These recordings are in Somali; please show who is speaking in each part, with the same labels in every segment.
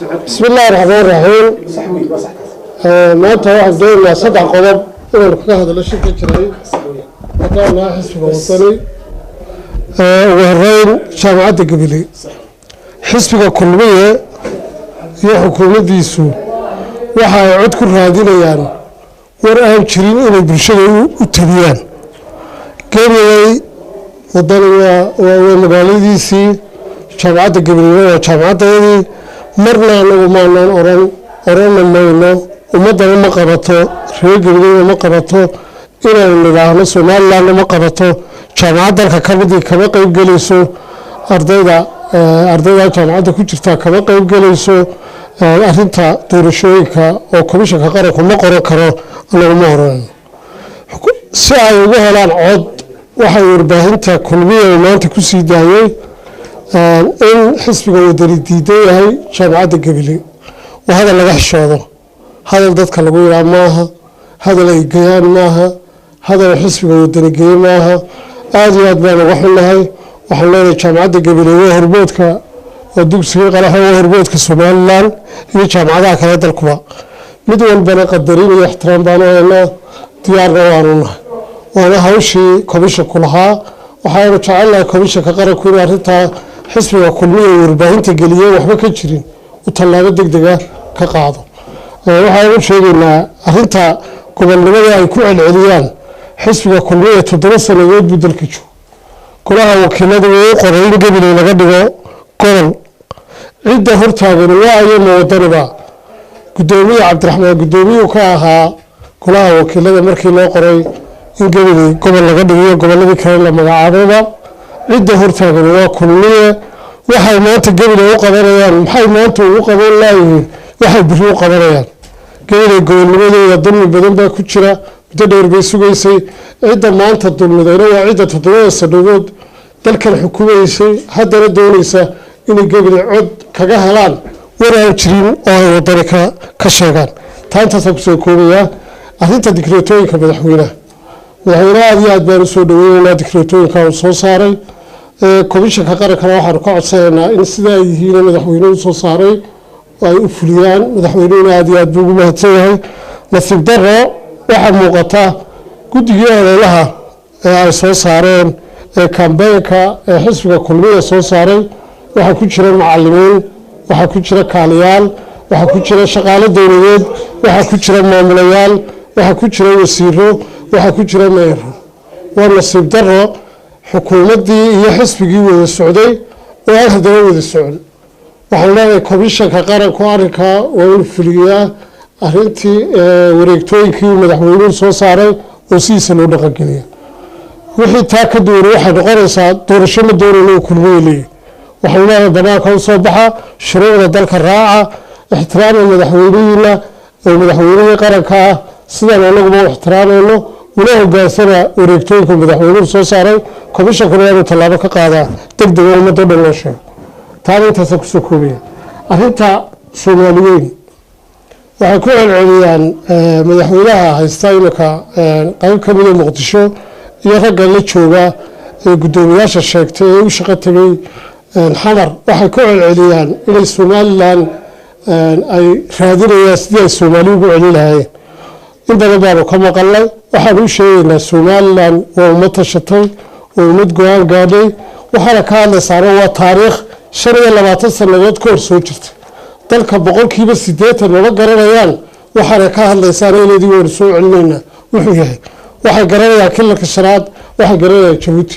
Speaker 1: Bismi Illaahi Raxmaan Raxiim. Maanta waxaan doonaynaa saddex qodob inaynu kaga hadallo shirka jiray haddaan nahay xisbiga Wadani. Ugu horeyn, Jaamacadda Gabiley, xisbiga Kulmiye iyo xukuumaddiisu waxa ay cod ku raadinayaan war aan jirin inay bulshada u tabiyaan. Gabiley Wadani waa magaaladiisii, Jaamacadda Gabileyna waa jaamacaddeedii. Marna anagu maanaan oran, oranna mayno, ummaddana ma qabato, reer Gabileyna ma qabato inaynu nidhaahno Somalilandna ma qabato. Jaamacad dalka ka midii kama qeyb gelayso, ardayda jaamacadda ku jirtaa kama qeyb gelayso arrinta doorashooyinka, oo Komishanka Qaranku ma qoran karo, anagu ma oranayno. Si ay ugu helaan cod, waxay warbaahinta Kulmiya uu maanta ku sii daayey in xisbiga Wadani diidan yahay Jaamacadda Gabiley. Waa hadal laga xishoodo, hadal dadka lagu yidhaha maaha, hadal ay geyaan maaha, hadal xisbiga Wadani geeye maaha. Aada iyo aad baan uga xunnahay. Waxaan leenahay Jaamacadda Gabiley waa hormoodka, waa dugsiga qalaxa, waa hormoodka Somaliland iyo jaamacadaha kale dalkuba. Mid walbana qadarin iyo ixtiraam baanu haynaa, diyaarna waanu nahay, waana hawshii komishanku lahaa. Waxaanu jecelnahay Komishanka Qaranku inuu arrintaa xisbiga Kulmiya uu warbaahinta geliyey waxba ka jirin u tallaabo deg dega ka qaado. Waxaanu sheegaynaa arrinta gobolnimada ay ku celceliyaan xisbiga Kulmiya. 7 sanadood buu dalka joogo. Golaha Wakiiladu uu qoray in Gabiley laga dhigo gobol. Cidda hortaagan waa ayama Wadaniba? Guddoomiye Cabdiraxmaan guddoomiyuu ka ahaa golaha wakiilada markii loo qoray in Gabiley gobol laga dhigiyo, gobolladii kale la magacaabayba. Cidda hortaagan waa Kulmiye. Waxay maanta Gabiley u qabanayaan, maxay maanta ugu qaban laayihiin waxay biri u qabanayaan? Gabiley gobolnimadeeda dulmi badan baa ku jira, muddo dheer bay sugaysay. Cidda maanta dulmidayna waa cidda 7da sanadood dalkan xukumaysay, haddana doonaysa inay Gabiley cod kaga helaan war aan jirin oo ay Wadani ka sheegaan. Taa intaasaan kusoo koobayaa. Arrinta dikreetooyinka madaxweynaha, madaxweynaha aad iyo aad baan usoo dhaweyneynaa dikreetooyinka uu soo saaray. Komishanka Qarankana waxaanu ka codsanaynaa in sidaa ay yihiin madaxweynuhu soo saaray ay u fuliyaan. Madaxweynuhuna aad iyo aad buu ugu mahadsan yahay. Nasiib daro, waxaa muuqata guddigii ololaha ee ay soo saareen ee kambeynka ee xisbiga Kulmiya soo saaray waxaa ku jira macalimiin, waxaa ku jira kaaliyaal, waxaa ku jira shaqaalo dowladeed, waxaa ku jira maamulayaal, waxaa ku jira wasiiro, waxaa ku jira meero. Waa nasiib daro xukuumaddii iyo xisbigii wada socday oo aan haddana wada socon. Waxaan leedahay Komishanka Qaranku arrinkaa waa inuu fuliyaa arrintii wareegtooyinkii uu madaxweynuhu soo saaray oo sidiisa loo dhaqangeliya. Wixii taa ka duwan waxay noqonaysaa doorasho ma doonayno uu Kulmiye leeyahy. Waxaan leedahay banaanka u soo baxa, shuruucda dalka raaca, ixtiraama madaxweynihiina oo madaxweynihii qaranka ah sidaan anaguba u ixtiraamayno, una hogaansana wareegtooyinka madaxweynuhu soo saaray. Komishankuna waa inuu tallaabo ka qaadaa deg dega, ummadda o dhan loo sheego. Taana intaasaan kusoo koobaya. Arrinta Soomaaliweyn waxay ku celceliyaan madaxweynaha haysta iminka qayb ka mida Muqdisho iyo ragga la jooga ee guddoomiyaasha sheegtay ee u shaqo tegay Xamar, waxay ku celceliyaan inay Somaliland ay raadinayaan sidii ay Soomaali ugu celin lahaayeen. In badan baanu ka maqalnay. Waxaanu u sheegaynaa Somaliland waa ummad tashatay oo ummad go-aan gaadhay. Waxaana ka hadlaysaana waa taariikh 25 sannadood ka hor soo jirta. Dalka 80% mama garanayaan. Waxaana ka hadlaysaana ineedii waynu soo celinaynaa wuxuu yahay. Waxay garanayaan Kilalka Shanaad, waxay garanayaan Jabuuti,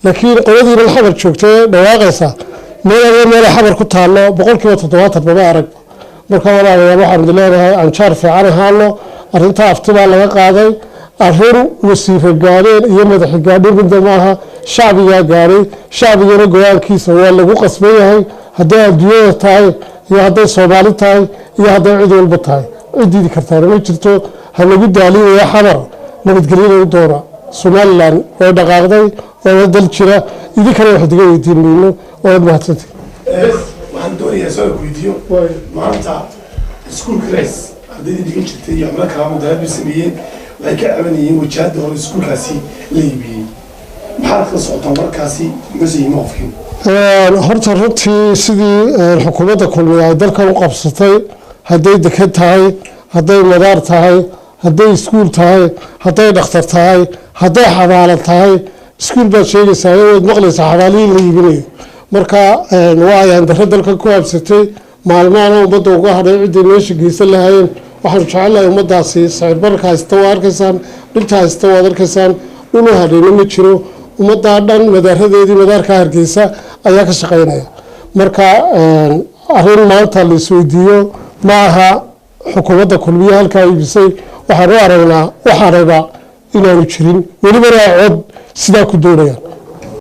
Speaker 1: laakiin qoladiinan Xamar joogta ee dhawaaqaysa meel alla meelay Xamar ku taallo 70% mama arag. Marka walaalayaal, waxaan idin leenahay anjaar fiican ahaano. Arrinta afti baa laga qaaday, arrin wasiiro gaadheen iyo madaxi gaadheen midna maaha. Shacbigaa gaadhay, shacbigana go-aankiisa waa lagu qasban yahay, hadday adduunyada tahay iyo hadday Soomaali tahay iyo hadday cid walba tahay. Cid diidi kartaana ma jirto. Ha lagu daalinaya Xamar nabadgelyada u doona. Somaliland way dhaqaaqday, waana dal jira. Idinkana wax idiga weydiin mayno, waad mahadsantay.
Speaker 2: Waxaan doonayaa su-aal ku weydiiyo. Maanta iskuulka Rays ardaydii dhigan jirtay iyo xubno kala mudaharaad bay sameeyeen. Waxay ka cabanayeen wajahada hore iskuulkaasi la iibiyey. Maxaad kala socotaan warkaasi? Muxuuse yihi mowqifkiin?
Speaker 1: Horta runtii sidii xukuumadda Kulmiye ay dalkan u qabsatay, hadday deked tahay, hadday madaar tahay, hadday iskuul tahay, hadday dhakhtar tahay, hadday xabaalo tahay. Iskuul baad sheegaysaa, waad maqlaysaa xabaalihii la iibinayo. Marka waa ayaan darro dalkan ku habsatay. Maalmahana ummadda uga hadhay ciddii meesha geysan lahaayeen. Waxaanu jecelnahay ummaddaasi sicir bararka haysta waa arkaysaan, dhibta haysta waad arkaysaan, dhul u hadhayna ma jiro. Ummaddaa dhan madaaradeedii, madaarka Hargeysa ayaa ka shaqeynaya. Marka arrin maanta la isweydiiyo ma aha. Xukuumadda Kulmiye halkaa iibisay waxaan u aragnaa waxaanayba inaanu jirin, welibana cod sidaa ku doonayaan.